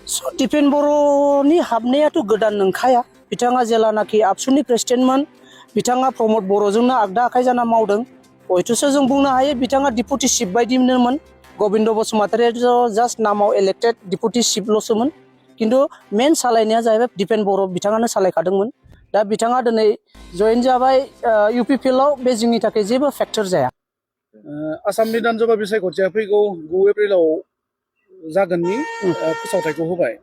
स' दिपेन बर'नि हाबनायाथ' गोदान नंखाया बिथाङा जेलानाखि आबसुनि प्रेसिडेन्टमोन बिथाङा प्रमद बर'जोंनो आगदा आखाइ जाना मावदों हयथ'सो जों बुंनो हायो बिथाङा डिपुटि चिफ बायदिमोन गबिन्द बसुमतारिया जास्ट नामाव इलेक्टेड डिपुटि चिफल'सोमोन किन्तु मेन सालायनाया जाहैबाय दिपेन बर' बिथाङानो सालायखादोंमोन दा बिथाङा दिनै जइन जाबाय UPPLआव बे जोंनि थाखाय जेबो फेक्टर जाया। आसाम बिधानसभा बिसायख'थिया फैगौ 9 एप्रिलाव जागोननि फोसावथायखौ होबाय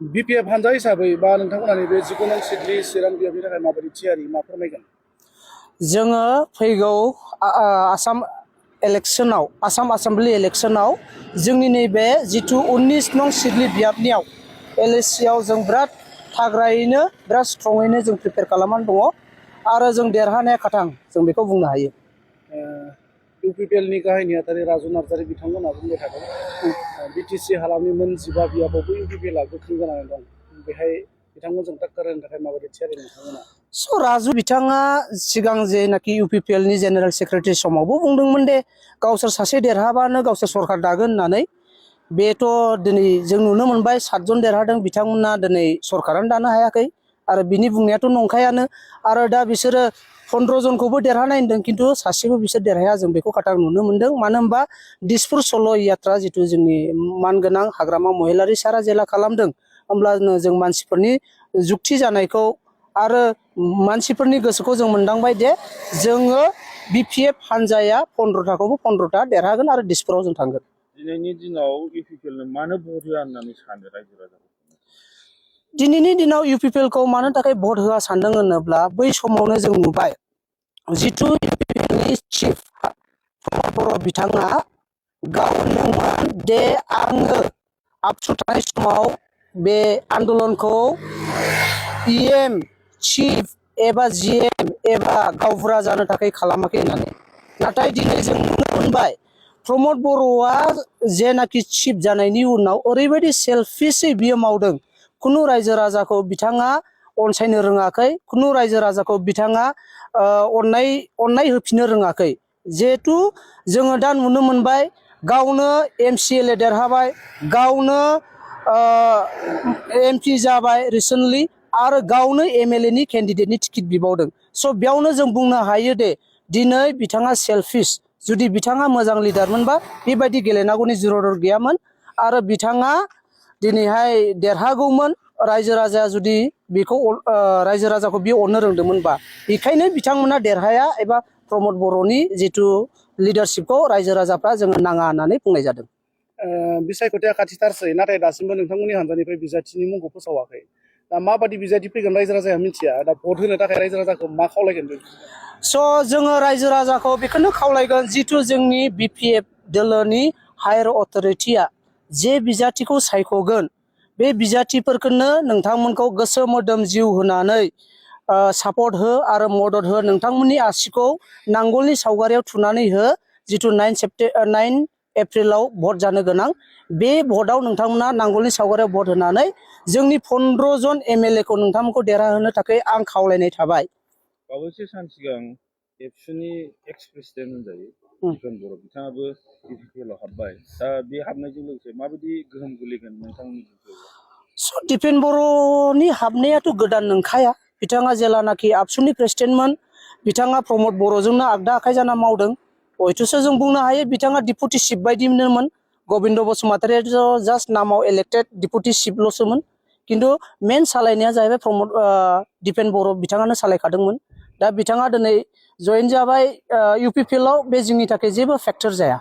BPF हानजा हिसाबै बा नोंथांमोननि बे जिगुनं सिडली चिरां बियाबनि थाखाय माबायदि थियारि मा फोरमायगोन? जोङो फैगौ आसाम इलेक्सनाव आसाम एसेम्बलि इलेक्सनाव जोंनि नैबे जिथु 19 नं सिडली बियाबनियाव LACआव जों बिराद थाग्रायैनो बिराद स्ट्रङैनो जों प्रिपेयार खालामनानै दङ आरो जों देरहानाया खाथां जों बेखौ बुंनो हायो। UPPLनि गाहाय नेहाथारि राजु नार्जारि बिथांमोनहा बुंबाय थादों BTC हालामनि मोन 15 बियाबावबो UPPLआ गोख्रों जानानै दं बेहाय बिथांमोनजों टाक्कार होनो थाखाय माबायदि थियारि नोंथांमोना? स' राजु बिथाङा सिगां जेनाखि UPPLनि जेनेरेल सेक्रेटारि समावबो बुंदोंमोन दे गावसोर सासे देरहाबानो गावसोर सरकार दागोन होननानै बेथ' दिनै जों नुनो मोनबाय 7 जन देरहादों बिथांमोना दिनै सरकारानो दानो हायाखै आरो बिनि बुंनायाथ' नंखायानो आरो दा बिसोरो 15 जनखौबो देरहानाय होनदों किन्तु सासेबो बिसोर देरहाया जों बेखौ खाथां नुनो मोनदों मानो होनबा दिसपुर सल' यात्रा जिथु जोंनि मानगोनां हाग्रामा महिलारि सारा जेला खालामदों होमब्लानो जों मानसिफोरनि जुक्ति जानायखौ आरो मानसिफोरनि गोसोखौ जों मोनदांबाय दे जोङो BPF हानजाया 15थाखौबो 15था देरहागोन आरो दिसपुराव जों थांगोन। दिनैनि दिनाव UPPLनो मानो भट होआ होननानै सानो रायजो राजाफोरा? दिनैनि दिनाव UPPLखौ मानो थाखाय भट होआ सानदों होनोब्ला बै समावनो जों नुबाय जिथु UPPLनि चिफ प्रमद बर' बिथाङा गावनो दे आङो आबसु थानाय समाव बे आन्दलनखौ EM चिफ एबा GM एबा गावबुरा जानो थाखाय खालामाखै होननानै नाथाय दिनै जों नुनो मोनबाय प्रमद बर'आ जेनाखि चिफ जानायनि उनाव ओरैबायदि सेल्फिशै बियो मावदों खुनु रायजो राजाखौ बिथाङा अनसायनो रोङाखै खुनु रायजो राजाखौ बिथाङा अननाय होफिननो रोङाखै जिहेतु जोङो दा नुनो मोनबाय गावनो MCLA देरहाबाय गावनो MP जाबाय रिसेन्टलि आरो गावनो MLA नि केन्डिडेटनि टिकेट बिबावदों स' बेयावनो जों बुंनो हायो दे दिनै बिथाङा सेल्फिश जुदि बिथाङा मोजां लिडारमोनबा बेबायदि गेलेनांगौनि जरुरत गैयामोन आरो बिथाङा दिनैहाय देरहागौमोन रायजो राजाया जुदि बेखौ रायजो राजाखौ बियो अननो रोंदोंमोनबा बेखायनो बिथांमोना देरहाया एबा प्रमद बर'नि जिथु लिडारशिपखौ रायजो राजाफ्रा जोङो नाङा होननानै बुंनाय जादों। बिसायख'थिया खाथिथारसै नाथाय दासिमबो नोंथांमोननि हानजानिफ्राय बिजाथिनि मुंखौ फोसावाखै दा माबायदि बिजाथि फैगोन रायजो राजाया मिथिया दा भट होनो थाखाय रायजो राजाखौ मा खावलायगोन? स' जोङो रायजो राजाखौ बेखौनो खावलायगोन जिथु जोंनि BPF दोलोनि हायार अथ'रिटिया जे बिजाथिखौ सायख'गोन बे बिजाथिफोरखौनो नोंथांमोनखौ गोसो मोदोम जिउ होनानै सापर्ट हो आरो मदद हो नोंथांमोननि आसिखौ नांगोलनि सावगारियाव थुनानै हो जिथु 9 एप्रिलाव भट जानो गोनां बे भटआव नोंथांमोना नांगोलनि सावगारियाव भट होनानै जोंनि 15 जन MLA खौ नोंथांमोनखौ देरहाहोनो थाखाय आं खावलायनाय थाबाय। बावैसो सान सिगां एबसुनि एक्स प्रेसिडेन्ट होनजायो दिपेन बर' बिथाङाबो UPPLआव हाबबाय दा बे हाबनायजों लोगोसे माबायदि गोहोम गोलैगोन नोंथांमोननि जिउआव? स' दिपेन बर'नि हाबनायाथ' गोदान नंखाया बिथाङा जेलानाखि आबसुनि प्रेसिडेन्टमोन बिथाङा प्रमद बर'जोंनो आगदा आखाइ जाना मावदों हयथ'सो जों बुंनो हायो बिथाङा डिपुटि चिफ बायदिमोन गबिन्द बसुमतारिया जास्ट नामाव इलेक्टेड डिपुटि चिफल'सोमोन किन्तु मेन सालायनाया जाहैबाय दिपेन बर' बिथाङानो सालायखादोंमोन दा बिथाङा दिनै जइन जाबाय UPPLआव बे जोंनि थाखाय जेबो फेक्टर जाया।